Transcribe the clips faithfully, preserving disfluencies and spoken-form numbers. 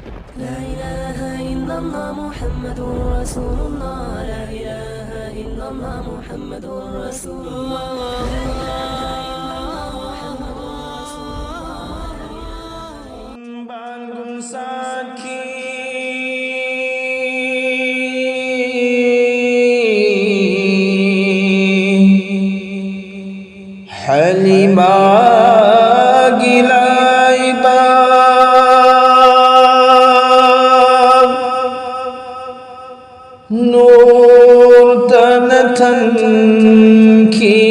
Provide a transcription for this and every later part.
لا إله إلا الله محمد رسول الله. لا إله إلا الله محمد رسول الله. لا إله إلا الله محمد رسول الله. ꯍꯂꯤꯃꯥꯒꯤ ꯂꯥꯏꯕꯛ ꯅꯨꯔꯇꯅ ꯊꯟꯈꯤ꯫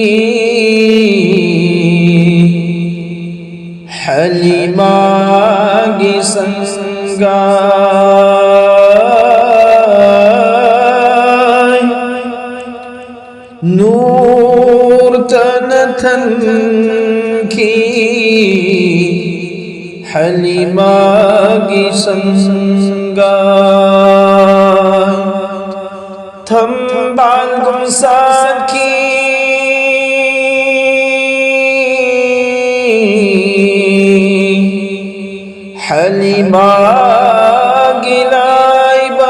ꯍꯂꯤꯃꯥꯒꯤ ꯁꯪꯒꯥꯏ ꯅꯨꯔꯇꯅ ꯊꯟꯈꯤ꯫ ꯍꯂꯤꯃꯥꯒꯤ ꯁꯪꯒꯥꯏ ꯊꯝꯕꯥꯜꯒꯨꯝ ꯁꯥꯠꯈꯤ꯫ ꯍꯂꯤꯃꯥꯒꯤ ꯂꯥꯏꯕꯛ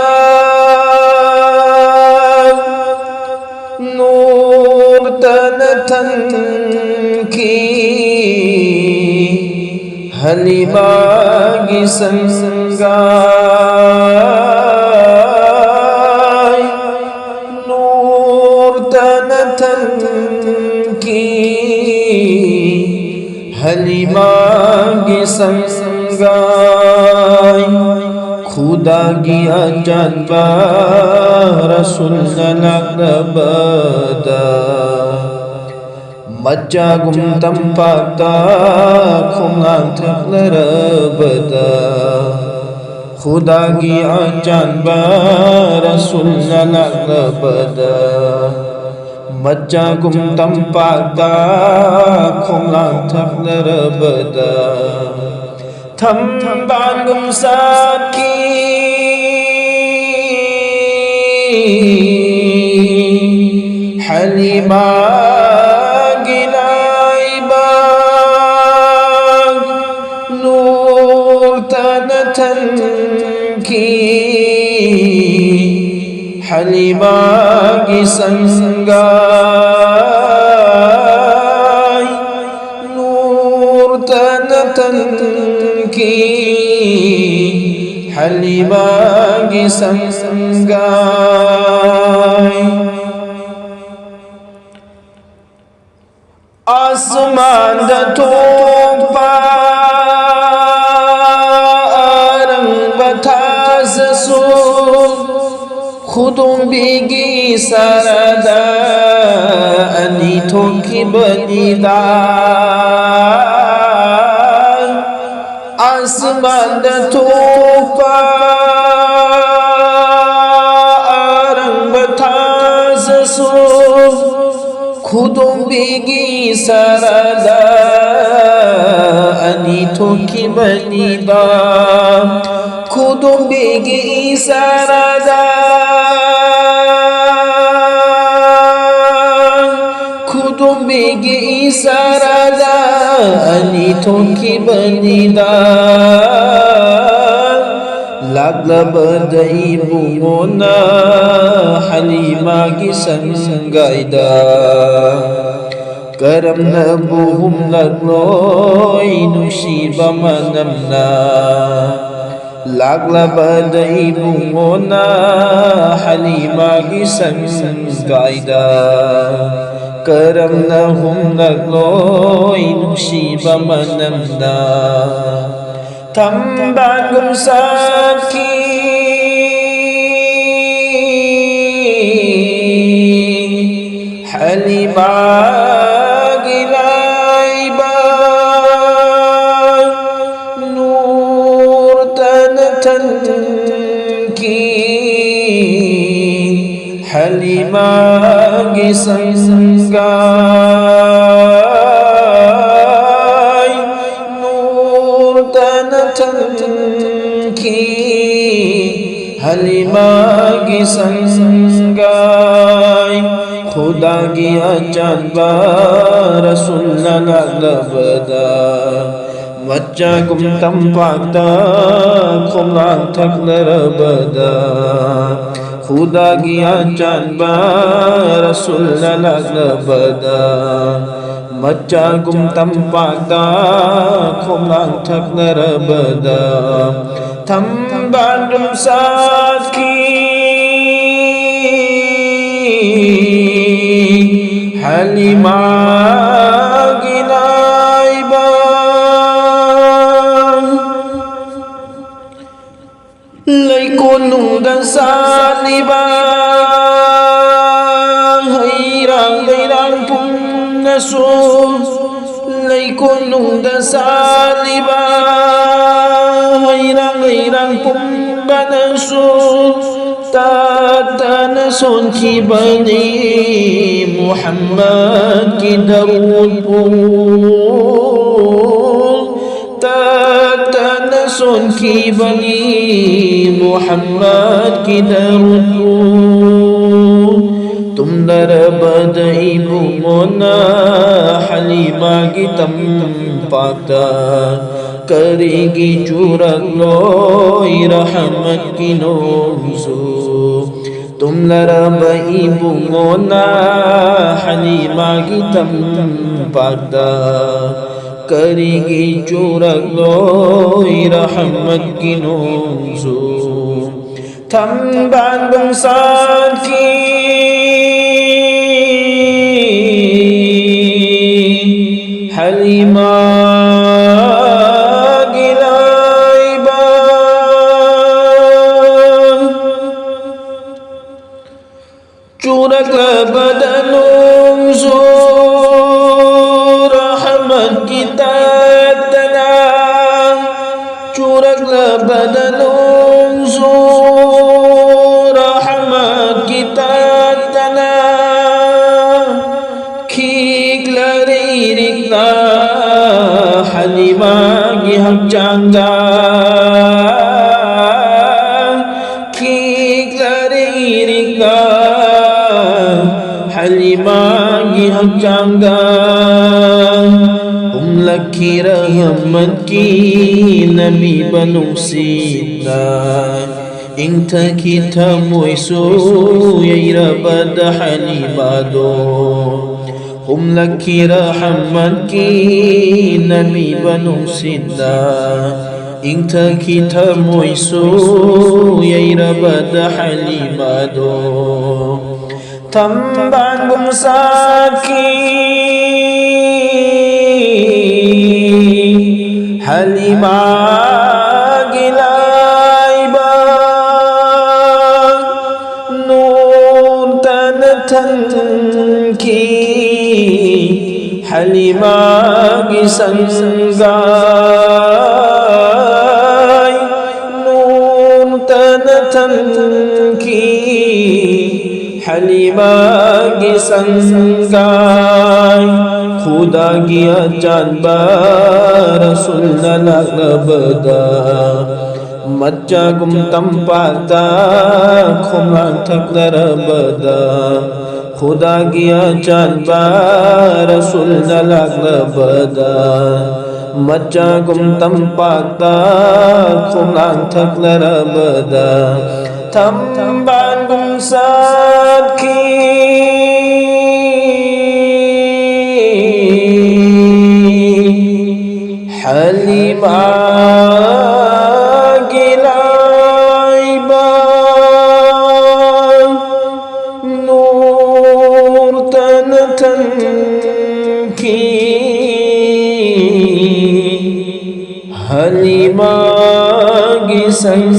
ꯅꯨꯔꯇꯅ ꯊꯟꯈꯤ꯫ ꯍꯂꯤꯃꯥꯒꯤ ꯁꯪꯒꯥꯏ ꯅꯨꯔꯇꯅ ꯊꯟꯈꯤ꯫ ꯍꯂꯤꯃꯥꯒꯤ ꯁꯪꯒꯥꯏ ꯈꯨꯗꯥꯒꯤ ꯑꯆꯥꯟꯕ ꯔꯁꯨꯜꯅ ꯂꯥꯛꯂꯕꯗ ꯃꯆꯥꯒꯨꯝ ꯇꯝꯄꯥꯛꯇ ꯈꯣꯡꯂꯥꯡ ꯊꯛꯂꯔꯕꯗ ꯈꯨꯗꯥꯒꯤ ꯑꯆꯥꯟꯕ ꯔꯁꯨꯜꯅ ꯂꯥꯛꯂꯕꯗ ꯃꯆꯥꯒꯨꯝ ꯇꯝꯄꯥꯛꯇ ꯈꯣꯡꯂꯥꯡ ꯊꯛꯂꯔꯕꯗ ꯊꯝꯕꯥꯜꯒꯨꯝ ꯁꯥꯠꯈꯤ꯫ ꯍꯂꯤꯃꯥꯒꯤ ꯂꯥꯏꯕꯛ ꯅꯨꯔꯇ ꯅ ꯊꯟꯈꯤ ꯍꯂꯤꯃꯥꯒꯤ ꯁꯪꯒꯥꯏ꯫ ꯅꯨꯔ ꯇꯅ ꯊꯟꯈꯤ ꯍꯂꯤꯃꯥꯒꯤ ꯁꯪꯒꯥꯏ꯫ ꯑꯁꯃꯥꯟꯗ ꯊꯣꯛꯄ ꯑꯔꯪꯕ ꯊꯥꯖꯁꯨ ꯈꯨꯗꯣꯝꯕꯤꯒꯤ ꯏꯁꯥꯔꯥꯗ ꯑꯅꯤ ꯊꯣꯛꯈꯤꯕꯅꯤꯗ꯫ ꯑꯁꯃꯥꯟꯗ ꯊꯣꯛꯄ ꯑꯔꯪꯕ ꯊꯥꯖꯁꯨ ꯈꯨꯗꯣꯝꯕꯤꯒꯤ ꯏꯁꯥꯔꯥꯗ ꯑꯅꯤ ꯊꯣꯛꯈꯤꯕꯅꯤꯕ꯫ ꯈꯨꯗꯣꯝꯕꯤꯒꯤ ꯏꯁꯥꯔꯥꯗ, ꯈꯨꯗꯣꯝꯕꯤꯒꯤ ꯏꯁꯥꯔꯥꯗ ꯑꯅꯤ ꯊꯣꯛꯈꯤꯕꯅꯤꯗ꯫ ꯂꯥꯛꯂꯕꯗ ꯏꯕꯨꯡꯉꯣꯅ ꯍꯂꯤꯃꯥꯒꯤ ꯁꯪꯒꯥꯏꯗ, ꯀꯔꯝꯅꯕꯨ ꯍꯨꯝꯂꯛꯂꯣꯏ ꯅꯨꯡꯁꯤꯕ ꯃꯅꯝꯅ꯫ ꯂꯥꯛꯂꯕꯗ ꯏꯕꯨꯡꯉꯣꯅ ꯍꯂꯤꯃꯥꯒꯤ ꯁꯪꯒꯥꯏꯗ, ꯀꯔꯝꯅ ꯍꯨꯝꯂꯛꯂꯣꯏ ꯅꯨꯡꯁꯤꯕ ꯃꯅꯝꯅ꯫ ꯊꯝꯕꯥꯜꯒꯨꯝ ꯁꯥꯠꯈꯤ ꯍꯂꯤꯃꯥꯒꯤ ꯂꯥꯏꯕꯛ꯫ ꯅꯨꯔ ꯇꯅ ꯊꯟꯈꯤ ꯍꯂꯤꯃꯥꯒꯤ ꯁꯪꯒꯥꯏ꯫ ꯅꯨꯔ ꯇꯅ ꯊꯟꯈꯤ ꯍꯂꯤꯃꯥꯒꯤ ꯁꯪꯒꯥꯏ꯫ ꯈꯨꯗꯥꯒꯤ ꯑꯆꯥꯟꯕ ꯔꯁꯨꯜꯅ ꯂꯥꯛꯂꯕꯗ ꯃꯆꯥꯒꯨꯝ ꯇꯝꯄꯥꯛꯇ ꯈꯣꯝꯂꯥꯡ ꯊꯛꯅꯔꯕꯗ, ꯈꯨꯗꯥꯒꯤ ꯑꯆꯥꯟꯕ ꯔꯁꯨꯜꯅ ꯂꯥꯛꯂꯕꯗ, ꯃꯆꯥꯒꯨꯝ ꯇꯝꯄꯥꯛꯇ ꯈꯣꯝꯂꯥꯡ ꯊꯛꯅꯔꯕꯗ, ꯊꯝꯕꯥꯜꯗꯨꯝ ꯁꯥꯠꯈꯤ ꯍꯂꯤꯃꯥꯒꯤ ꯂꯥꯏꯕꯛ꯫ ꯂꯩꯀꯣꯜꯅꯨꯡꯗ ꯁꯥꯠꯂꯤꯕ ꯍꯩꯔꯥꯡ ꯂꯩꯔꯥꯡ ꯄꯨꯝꯅꯁꯨ, ꯂꯩꯀꯣꯜꯅꯨꯡꯗ ꯁꯥꯠꯂꯤꯕ ꯍꯩꯔꯥꯡ ꯂꯩꯔꯥꯡ ꯄꯨꯝꯕꯅꯁꯨ ꯇꯠꯇꯅ ꯁꯣꯟꯈꯤꯕꯅꯤ ꯃꯨꯍꯝꯃꯗꯀꯤ ꯗꯔꯨꯗꯄꯨ꯫ ꯇꯠꯇꯅ ꯁꯣꯟꯈꯤꯕꯅꯤ ꯃꯨꯍꯝꯃꯗꯀꯤ ꯗꯔꯨꯗꯄꯨ꯫ ꯇꯨꯝꯅꯔꯕꯗ ꯏꯕꯨꯡꯉꯣꯅ ꯍꯂꯤꯃꯥꯒꯤ ꯇꯝꯄꯥꯛꯇ ꯀꯔꯤꯒꯤ ꯆꯨꯔꯛꯂꯣꯏ ꯔꯍꯃꯠꯀꯤ ꯅꯣꯡꯖꯨ? ꯇꯨꯝꯅꯔꯕ ꯏꯕꯨꯡꯉꯣꯅ ꯍꯂꯤꯃꯥꯒꯤ ꯇꯝꯄꯥꯛꯇ ꯀꯔꯤꯒꯤ ꯆꯨꯔꯛꯂꯣꯏ ꯔꯍꯃꯠꯀꯤ ꯅꯣꯡꯖꯨ? ꯊꯝꯕꯥꯜꯗꯨꯝ ꯁꯥꯠꯈꯤ ꯍꯂꯤꯃꯥꯒꯤ ꯂꯥꯏꯕꯛ꯫ ꯆꯨꯔꯛꯂꯕꯗ ꯅꯣꯡꯖꯨ ꯔꯍꯃꯠꯀꯤ ꯇꯠꯇꯅ, ꯆꯨꯔꯛꯂꯕꯗ ꯅꯣꯡꯖꯨ ꯔꯍꯃꯠꯀꯤ ꯇꯠꯇꯅ, ꯈꯤꯛꯂꯔꯦ ꯏꯔꯤꯛꯅ ꯍꯂꯤꯃꯥꯒꯤ ꯍꯛꯆꯥꯡꯗ꯫ ꯈꯤꯛꯂꯔꯦ ꯏꯔꯤꯛꯅ ꯍꯂꯤꯃꯥꯒꯤ ꯍꯛꯆꯥꯡꯗ꯫ ꯎꯝꯂꯛꯈꯤ ꯔꯍꯃꯠꯀꯤ ꯅꯕꯤꯕ ꯅꯨꯡꯁꯤꯅ, ꯏꯪꯊꯈꯤ ꯊꯃꯣꯏꯁꯨ ꯌꯩꯔꯕꯗ ꯍꯂꯤꯃꯥꯗꯣ꯫ ꯍꯨꯝꯂꯛꯈꯤ ꯔꯍꯃꯠꯀꯤ ꯅꯕꯤꯕ ꯅꯨꯡꯁꯤꯅ, ꯏꯪꯊꯈꯤ ꯊꯃꯣꯏꯁꯨ ꯌꯩꯔꯕꯗ ꯍꯂꯤꯃꯥꯗꯣ꯫ ꯊꯝꯕꯥꯜꯒꯨꯝ ꯁꯥꯠꯈꯤ ꯍꯂꯤꯃꯥꯒꯤ ꯂꯥꯏꯕꯛ, ꯅꯨꯔꯇꯅ ꯊꯟꯈꯤ ꯍꯂꯤꯃꯥꯒꯤ ꯁꯪꯒꯥꯏ, ꯅꯨꯔꯇꯅ ꯊꯟꯈꯤ ꯍꯂꯤꯃꯥꯒꯤ ꯁꯪꯒꯥꯏ꯫ ꯈꯨꯗꯥꯒꯤ ꯑꯆꯥꯟꯕ ꯔꯁꯨꯜꯅ ꯂꯥꯛꯂꯕꯗ, ꯃꯆꯥꯒꯨꯝ ꯇꯝꯄꯥꯛꯇ ꯈꯣꯝꯂꯥꯡ ꯊꯛꯅꯔꯕꯗ, ꯈꯨꯗꯥꯒꯤ ꯑꯆꯥꯟꯕ ꯔꯁꯨꯜꯅ ꯂꯥꯛꯂꯕꯗ, ꯃꯆꯥꯒꯨꯝ ꯇꯝꯄꯥꯛꯇ ꯈꯣꯝꯂꯥꯡ ꯊꯛꯅꯔꯕꯗ, ꯊꯝꯕꯥꯜꯒꯨꯝ ꯁꯥꯠꯈꯤ ꯍꯂꯤꯃꯥꯒꯤ ꯂꯥꯏꯕꯛ, ꯅꯨꯔꯇꯅ ꯊꯟꯈꯤ ꯍꯂꯤꯃꯥꯒꯤ ꯁꯪ